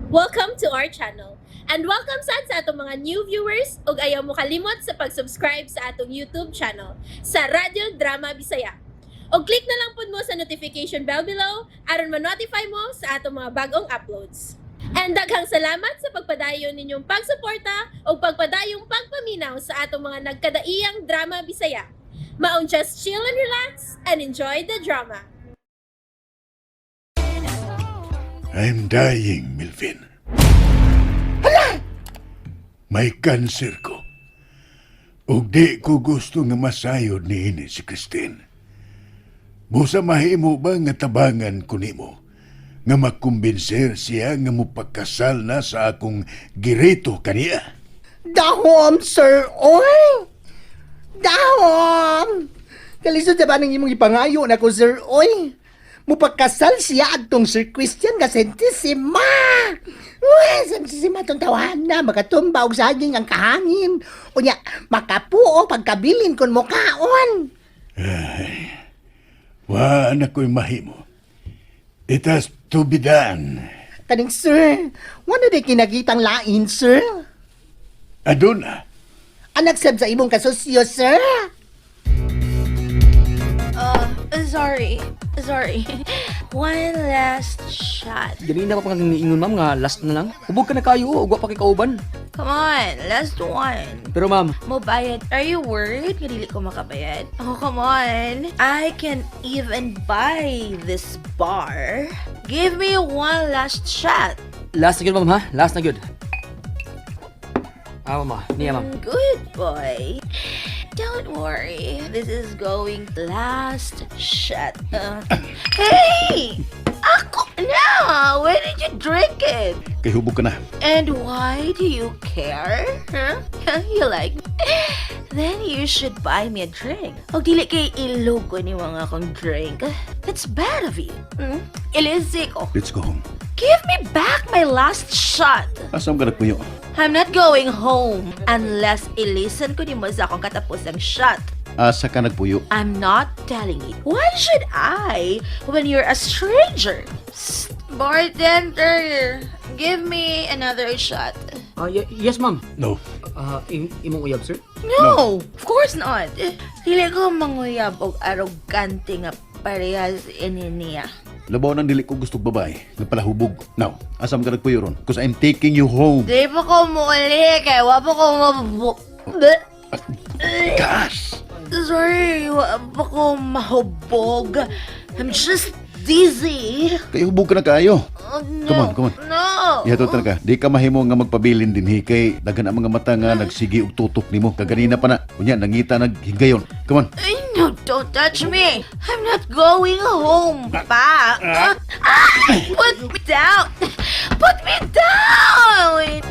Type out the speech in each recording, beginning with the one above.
Welcome to our channel. And welcome sad sa atong mga new viewers ug ayaw mo kalimot sa pag-subscribe sa atong YouTube channel sa Radyo Drama Bisaya. Og click na lang pud mo sa notification bell below aron ma-notify mo sa atong mga bagong uploads. And daghang salamat sa pagpadayon ninyong pagsuporta ug pagpadayong pagpaminaw sa atong mga nagkadaiyang drama Bisaya. Maong just chill and relax and enjoy the drama. I'm dying, Melvin. May cancer ko. Ug di ko gusto nga masayod niini si Christine. Busa mahimo ba nga tabangan ko nimo nga makumbinser siya nga mupagkasal na sa akong girito kaniya? Dahom, sir! Oy! Dahom! Kalisod na ba ng imong ipangayo na ko, sir? Oy! Mupagkasal siya adtong Sir Christian nga sentisima! Uy, sentisima tong tawahan na, makatumba og saging ang kahangin. Unya, makapuo pagkabilin kun mukaon. Wa na ko'y mahimo. It has to be done. Kaning sir, wala di kinagitang lain, sir. Aduna. Anak sab sa imong kasosyo, sir. Sorry. Sorry. One last shot. Ganina pa pang niingon, ma'am, nga last na lang. Hubog ka na kayo, ug wa pa kay kauban. Come on, last one. Pero ma'am, Mobayad. Are you worried? Nga dili ko makabayad. Oh, come on. I can even buy this bar. Give me one last shot. Last na gyud, ma'am, ha? Last na gyud. Ah, ma'am, ah. Niya, ma'am. Good boy. Don't worry. This is going last shot. Hey! Ako na! Where did you drink it? Kay hubog ka na. And why do you care? Huh? You like me? Then you should buy me a drink. Og dili kay ilugo ni mga akong drink. That's bad of you. Ilisi ko. Let's go home. Give me back my last shot. Asa ka nagpuyo? I'm not going home unless ilisan ko nimo sa akong katapusang shot. Asa ka nagpuyo? I'm not telling you. Why should I when you're a stranger? Psst, bartender, give me another shot. Ah, yes, ma'am. No. Ah, imong uyab, sir? No, of course not. Dili ko manguyab og arogante nga parehas ini niya. Labaw nang dili ko gusto babae nga palahubog. Now, asa man ka nagpuyo ron? Because I'm taking you home. Di pa ko muuli kay wa pa ko mabu... Gosh! Sorry, wa pa ko mahubog. I'm just dizzy. Kay hubog ka na kaayo. Oh, no. Come on, come on. No. Ihatod talaga. Di ka mahimo nga magpabilin din kay daghan ang mga mata nga nagsigi og tutok nimo. Kaganina pa na. Unya nangita naghigayon. Come on. Ay, no, don't touch me. I'm not going home, pa. Ah, put me down. Put me down.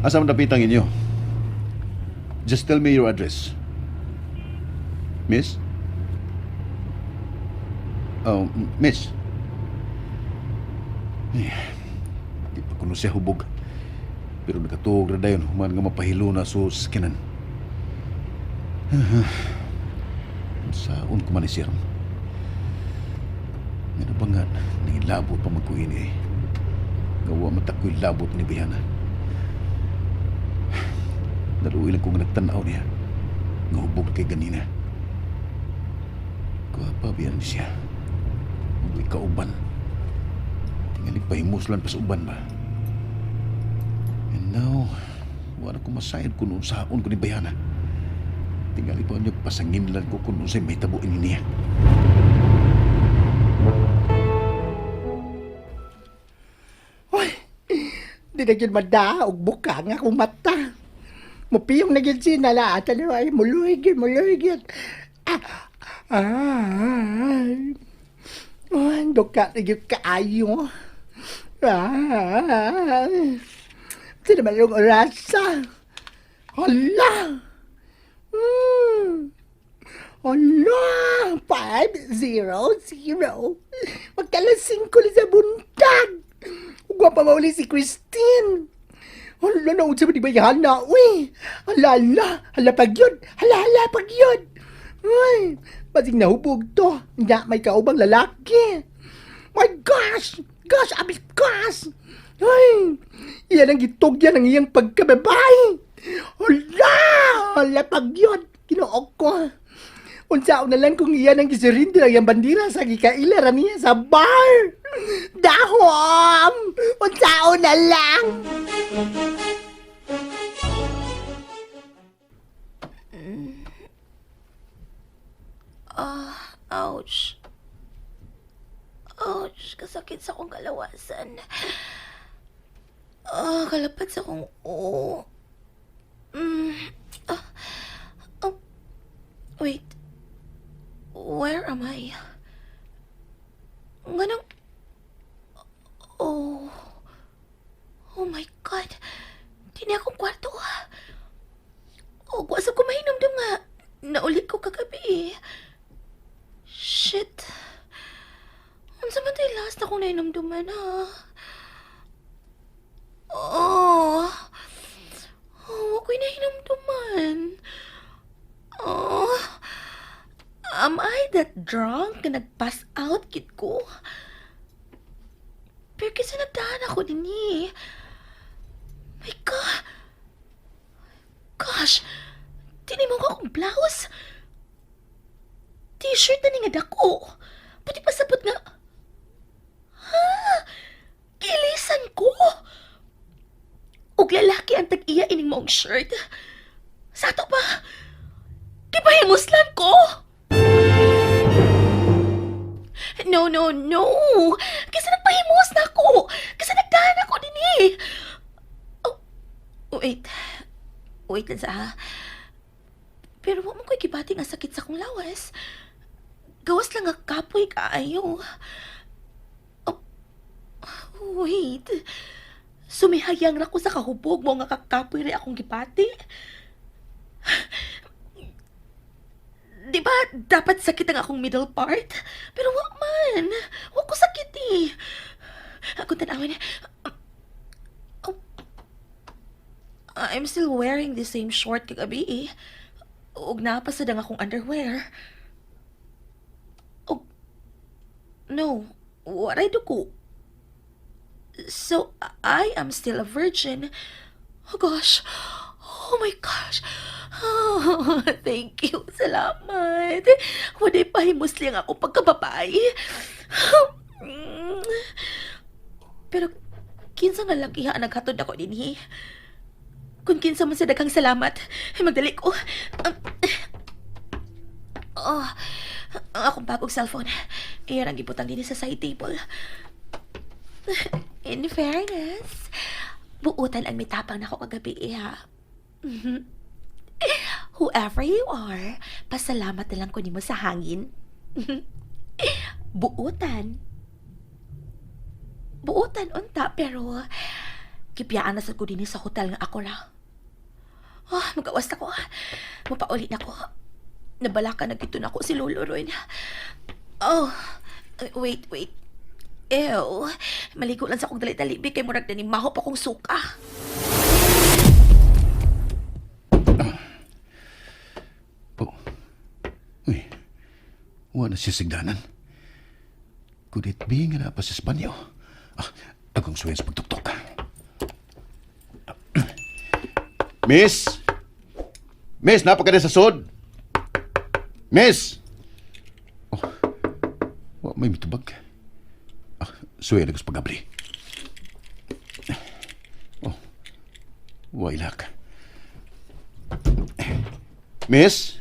Asa man dapitang inyo? Just tell me your address. Miss? Oh, miss. Ay, di pa kuno siya hubog. Pero nakatuog na dayon human nga mapahilo na so skinan. Saon ko man ni siya ron. Nga na ba nga, nangilabot pa magkuhin eh. Gawa matako'y labot ni Bayana. Naluoy lang kong nagtanaw niya. Nga hubog kay ganina. Kuha biyan siya. Uy, kauban. Tingali pahimuslan pa sa uban ba. And now, wala ko masayad kung unsaon ko ni Bayana. Tingali pa niya pasanginlan ko kung unsay may tabuin niya. Uy, di na gyud madaog buka nga akong mata. Mupiyong na gyud siya nalaatan niyo ay muluy gyud, muluy gyud. Ah, ay. Ay, duka na gyud kaayo. Ay. Sa naman yung orasa. Hala! Hala! 5:00. Magkalas 5 na sa buntag. Ugwa pa mauli si Christine. Hala na, unsa man di ba hana, uy. Hala, hala, hala pag yun. Hala, hala pag yun. Uy, basig nahubog to. Nga may kaubang lalaki. My gosh! Gosh, abis gosh! Ay, iyan ang gitugyan ang iyang pagkababay. Hala! Hala pag yun. Ginoo ko. Unsaon na lang kung iyan ang gisurrender ang iyang bandira sa gikaila ra niya sa bar. Dahom! Unsaon na lang! Ah, ouch. Ouch, kasakit sa akong kalawasan. Ah, kalapat sa akong oo. Ah, oh, wait. Where am I? Nganong... Oh. Oh my God. Di na akong kwarto. Oh, wa sa ko mahinomdom nga. Naulit ko kagabi eh. Shit. Unsa man tay last akong nainomduman ha? Oh. Oh, ako'y nahinomduman. Oh. Am I that drunk na nag-pass out kit ko? Pero kasi nagdaan ako din eh. My God. Gosh. Tinimo ko akong blouse. T-shirt na ni nga dako. Puti pa sapot nga. Ha? Kilisan ko. Og lalaki ang tag-iya ining maong shirt. Sa ato pa. Gipahimuslan ko. No, no, no. Kasi nagpahimos na ako. Kasi nagdahan ako din eh. Oh, wait. Wait lang sa ha. Pero wa man ko'y gibati nga sakit sa akong lawas. Gawas lang nga kapoy kaayo. Oh, wait. Sumihayang ra ko sa kahubog mo nga kakapoy rin akong gibati. Di ba dapat sakit ang akong middle part? Pero wa man. Wa ko sakit eh. Akong tanawin. Oh, I'm still wearing the same short kagabi eh. Ug napasad ang akong underwear. Oh, no. Waray duko. So, I am still a virgin. Oh gosh. Oh my gosh. Oh, thank you. Salamat. Walay pahimusli ang ako pagkababae. Pero, kinsa nga lakiha ang naghatod ako dinhi? Kung kinsa man sa daghang salamat, ay magdali ko. Oh, ang akong bagong cellphone. Iyan ang gibutang din sa side table. In fairness, buutan ang mitapang nako kagabi eh, ha. Whoever you are, pasalamat na lang ko nimo sa hangin. Buutan. Buutan unta, pero gibiyaan na sa ko dinhi sa hotel nga ako ra. Oh, magawas na ko. Mapauli na ko. Nabalaka na gito na ko si Lolo ron. Oh, wait, wait. Ew, maligo lang sa akong dali-dali. Kay murag na ni maho pa kong suka. Po. Uy, wala siya sigdanan. Could it be nga na pa sa Espanyo? Ah, akong suwayan sa pagtuktok. Miss! Miss, napa ka na sa sod? Miss! Oh, wa may mitubag. Ah, suwayan ako sa pag-abri. Oh, wa ilak. Miss?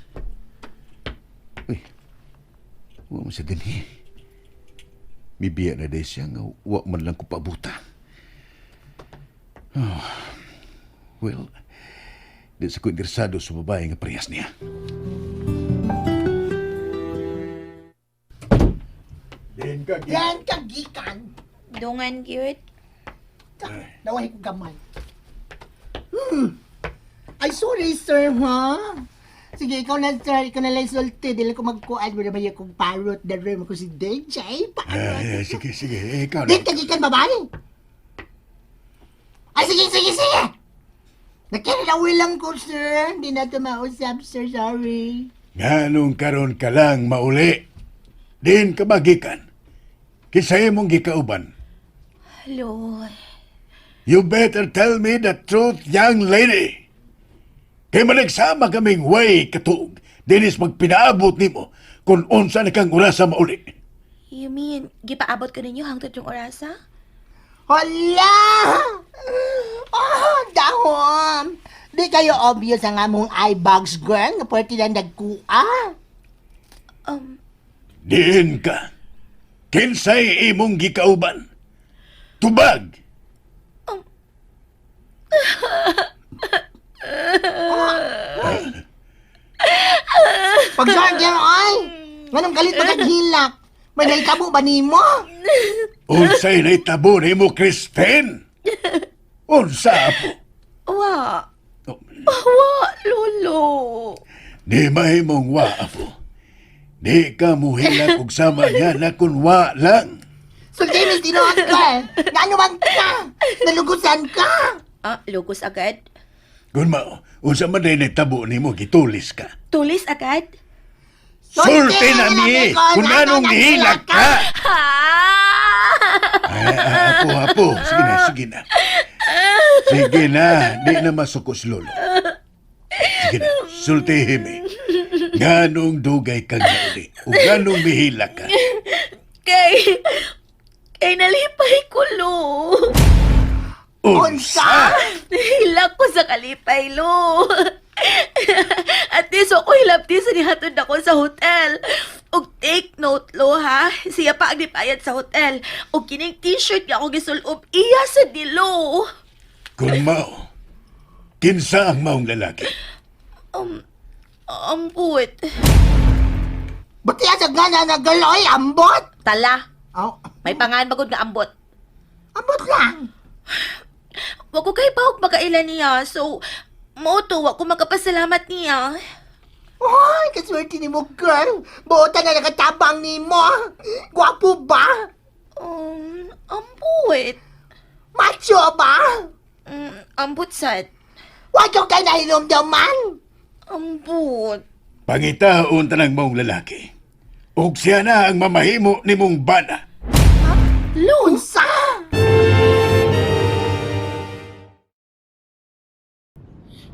Uy, wa man siya dinhi. Mibiya na day siya nga wa man lang ko paabuta. Oh, well, di sa ko interesado sa babae nga parehas niya. Din ka, Yan ka, gikan. Dungan, cute. Nawahi ko gamay. Ay, sorry, sir, ha? Sige, ikaw na, sir. Ikaw na lang sulti. Dili ko magkuan. Wala ba yung kong parrot na room ko si DJ? Parrot. Ay, sige, sige. Eh, ikaw Din na. ka, gikan, babae. Ay, sige, sige, sige! Nakilawil lang ko, sir. Hindi na ito mausap, sir. Sorry. Nganong karon ka lang mauli. Diin ka magikan. Kinsa imong gikauban. Lo, You better tell me the truth, young lady. Kay managsama kaming way katuog. Dinis magpinaabot nimo kung unsa na kang orasa mauli. You mean, gipaabot ko ninyo hangtod yung orasa? Hala! Oh, dahom! Di kayo obvious ang among eye bags, girl. Nga pwede lang nagkuha. Diin ka. Kinsay imong gikauban. Tubag! Pag-sorry, girl, oy! Nganong galit magaghilak? May nahitabo ba nimo? Unsay nahitabo nimo, Christine? Unsa po? Wa. Oh, Wa, Lolo. Di mahimong wa, apo. Di ka muhilak og sama niya na kun wa lang. Sulti, Miss Tinuod ka eh. Ngano man ka? Nalugusan ka? Ah, lugos agad? Kun mao, unsa man day nahitabo nimo gitulis ka. Tulis agad? Sulti na mi kung anong nihilak ka. Ha! Ay, apo, apo. Sige na, sige na. Sige na, di na masuko si Lolo. Sige na, sultihin mi. Ganong dugay kang nauli, o ganong mihilak ka. Kay... Kay nalipay ko, Lo. Unsa? Hilak ko sa kalipay, Lo. At least ako hilabti sa nihatod ako sa hotel. Og take note, Lo, ha? Siya pa ang nipayad sa hotel. Og kining t-shirt nga ako gisulob, iya sa ni Lo. Kung mao, kinsa ang maong lalaki? Ambot. Buti sa gana na girl, oy, ambot! Tala, Oh, may pangan bagod nga ambot. ambot lang. Wa ko kay bahog makaila niya. So, mao to, wa ko makapasalamat niya. Oy, kaswerte ni mo, girl. Buotan na nakatabang ni mo. Gwapo ba? Ambot. Macho ba? Ambot sad. Wa kay nahilom man. Ambot. Pangitaon tanang maong lalaki. Ug siya na ang mamahimo nimong bana. Lo, Unsa?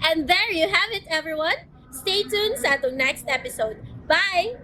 And there you have it, everyone. Stay tuned sa atong next episode. Bye!